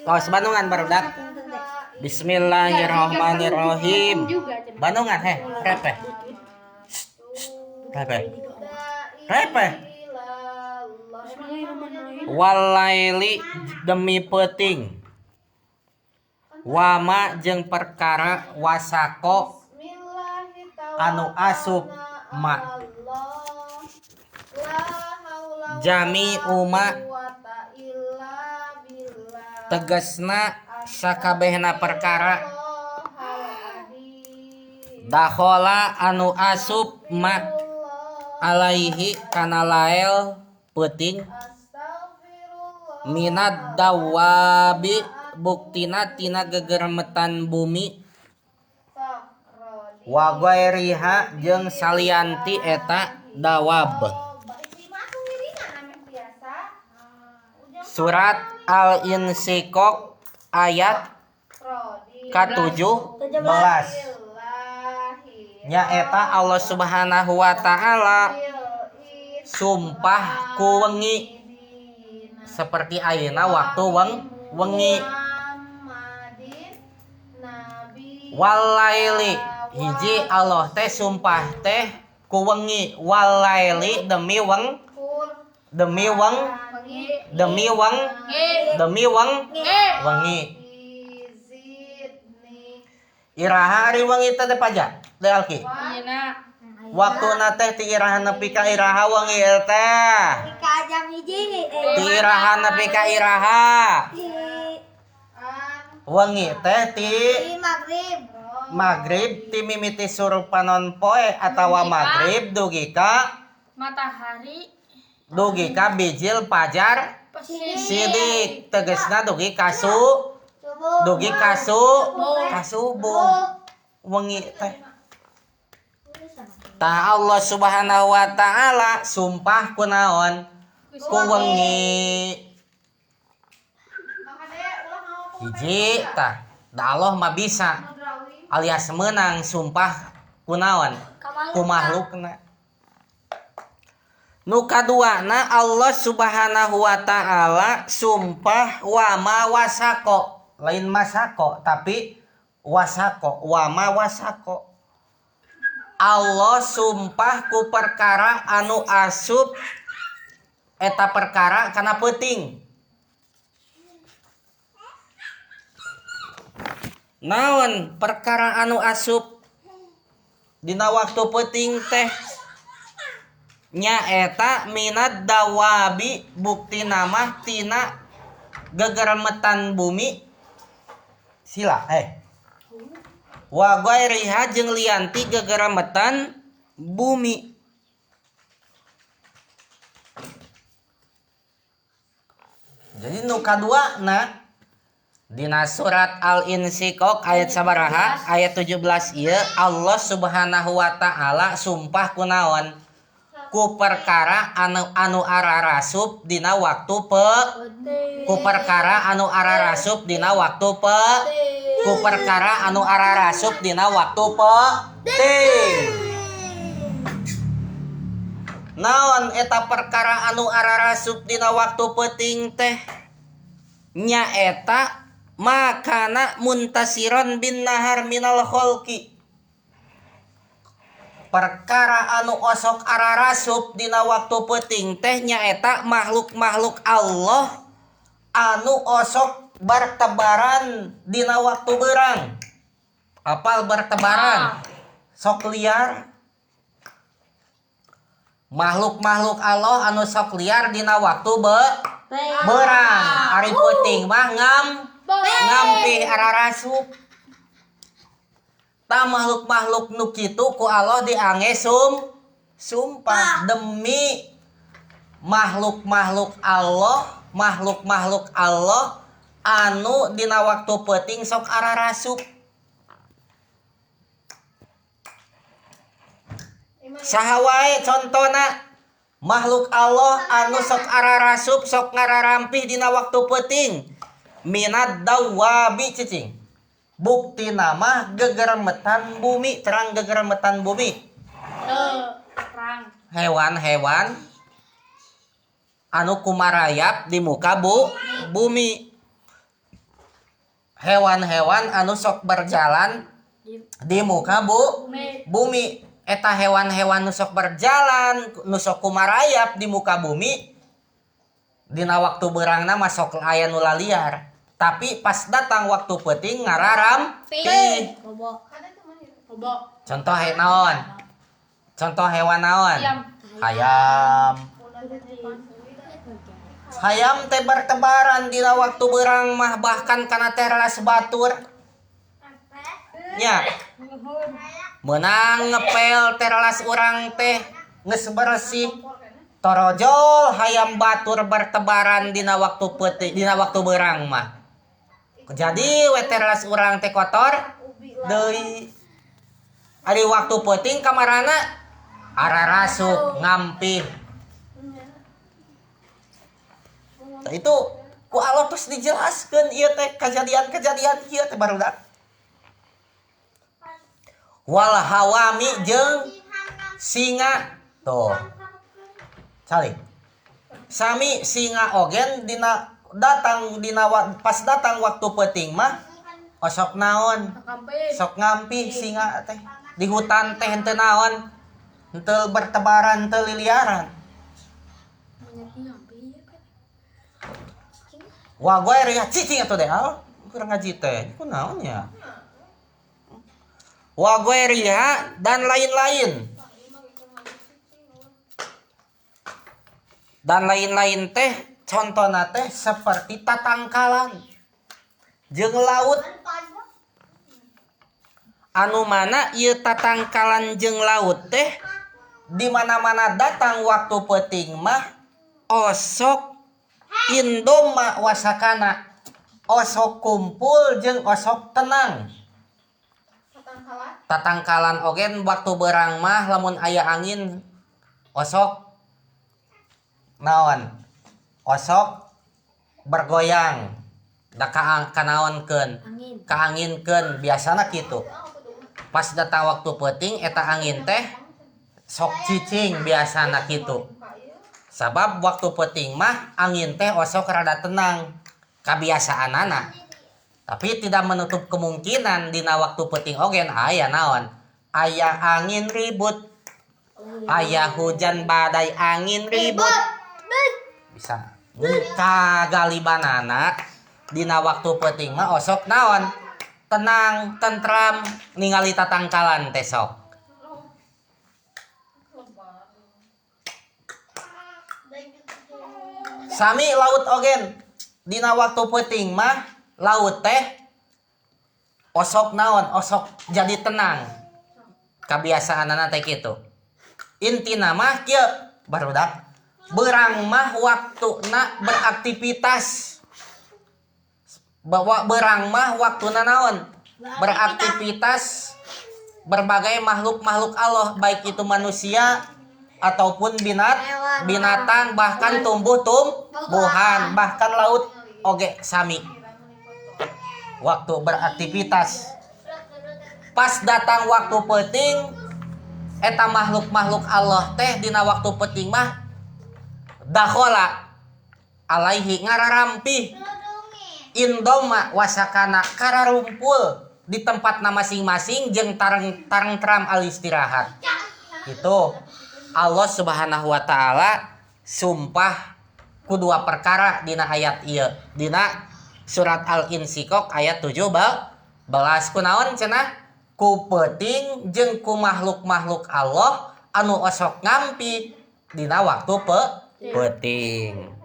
Tos Bandungan barudak. Bismillahirrahmanirrahim. Bandungan heh, repeh. Repeh. Repeh. Walaili demi peuting. Wama jeung perkara wasako anu asup ma. Jami uma tegesna sakabehna perkara dakhala anu asup ma alaihi kana lael peuting minad dawabi buktina tina gegeremetan bumi wa ghairiha jeung salianti eta dawab. Surat Al-Insyiqaq ayat ka-17 nyaeta Allah Subhanahu wa taala sumpah ku wengi seperti ayeuna waktu wengi walaili hiji Allah teh sumpah teh ku wengi walaili demi weng demi weng demi weng demi weng wengi iraha ari wengi teh paja teh alki waktuna teh ti iraha nepi ka iraha wengi teh ka jam hiji ti iraha nepi ka iraha wengi teh ti magrib ti mimiti surup panon poe atawa magrib dugi ka matahari dugi ka bijil pajar sidik tegesna dugi ka dugi ka subuh wengi teh. Tah Allah Subhanahu wa taala sumpah kunaon ku wengi hiji tah da Allah mah bisa alias menang sumpah kunaon ku makhlukna. Nu kaduana Allah Subhanahu wa taala sumpah wa ma wasako, lain masako tapi wasako, wa ma wasako. Allah sumpah ku perkara anu asup eta perkara kana peuting. Naon perkara anu asup dina waktu peuting teh? Nyaeta minad dawabi bukti nama tina gegeremetan bumi sila wa ghairiha jeung lianti gegeremetan bumi. Jadi nu kaduana dina surat Al-Insyiqaq ayat sabaraha ayat 17 ieu Allah Subhanahu wa taala sumpah kunaon ku perkara anu ararasup dina waktu pe ku perkara anu ararasup dina waktu pe ku perkara anu ararasup dina waktu peuting. Naon eta perkara anu ararasup dina waktu peuting teh? Nyaeta makana muntasiron bin nahar minal kholqi. Perkara anu osok ararasup dina waktu peuting teh nyaeta makhluk-makhluk Allah anu osok bertebaran dina waktu berang. Apal bertebaran? Sok liar. Makhluk-makhluk Allah anu sok liar dina waktu berang. Ari peuting mah ngampih ararasup. Ta makhluk-makhluk nu kitu ku Allah diange sumpah demi makhluk-makhluk Allah, makhluk-makhluk Allah anu dina waktu peuting sok ararasup. Saha wae contona makhluk Allah anu sok ararasup sok ngararampih dina waktu peuting minad dawabi cicing. Bukti nama gegeremetan bumi, terang gegeremetan bumi. Terang. Hewan-hewan anu kumarayap di muka bumi. Hewan-hewan anu sok berjalan di muka bumi. Eta hewan-hewan nu sok berjalan, nu sok kumarayap di muka bumi, dina waktu beurangna mah sok aya nu laliar. Tapi pas datang waktu peuting ngararampih. Bobo. Bobo. Contoh naon? Contoh hewan naon? Hayam. Hayam. Hayam teh bertebaran dina waktu beurang mah, bahkan kana teras batur. Nya. Meunang ngepel teras urang teh geus bersih. Torojol hayam batur bertebaran dina waktu peuting, dina waktu beurang mah. Jadi we teras urang teh kotor deui. Ari waktu peuting kamarana ararasuk ngampih. Nah, itu ku Allah terus dijelaskeun ieu teh kejadian-kejadian ieu teh barudak. Wal hawami jeung singa tuh. Calik. Sami singa ogen dina datang dina pas datang waktu peuting mah osok naon? Sok ngampih singa teh. Di hutan teh henteu naon? Henteu bertebaran, henteu liliaran. Wah, gue ya cicing atuh deh, al kurang ngaji teh. Ku naon ya? Wa ghairiha dan lain-lain. Dan lain-lain teh contohna teh seperti tatangkalan jeung laut. Anu mana ieu tatangkalan jeung laut teh di mana-mana datang waktu peuting mah osok indoma wasakana, osok kumpul jeung osok tenang. Tatangkalan ogen waktu berang mah lamun aya angin osok naon, osok bergoyang da kanaonkeun, kaanginkeun biasana kitu. Pas datang waktu peuting eta angin teh sok cicing biasana kitu. Sabab waktu peuting mah angin teh osok rada tenang kabiasaanana. Tapi tidak menutup kemungkinan dina waktu peuting ogen aya naon? Aya angin ribut. Aya hujan badai angin ribut. Bisa. Kagalibanana dina waktu peuting mah osok naon? Tenang, tentram, ningali tatangkalan teh sok. Sami laut ogen dina waktu peuting mah laut teh osok naon, osok jadi tenang. Kabiasaanana teh kitu. Intina mah kieu barudak. Beurang mah waktuna beraktivitas. Bahwa berang mah waktuna naon? Beraktivitas berbagai makhluk-makhluk Allah, baik itu manusia ataupun binatang, bahkan tumbuh-tumbuhan, bahkan laut oge sami. Waktu beraktivitas. Pas datang waktu peuting eta makhluk-makhluk Allah teh dina waktu peuting mah dakhala alaihi ngararampih indoma wasakana kararumpul di tempatna masing-masing jeung tareng-tram alistirahat. Itu Allah Subhanahu wa taala sumpah ku dua perkara dina ayat ieu. Dina surat Al-Insyiqaq ayat 17 kunaon cenah? Ku peuting jeung ku makhluk-makhluk Allah anu osok ngampi dina waktu peuting.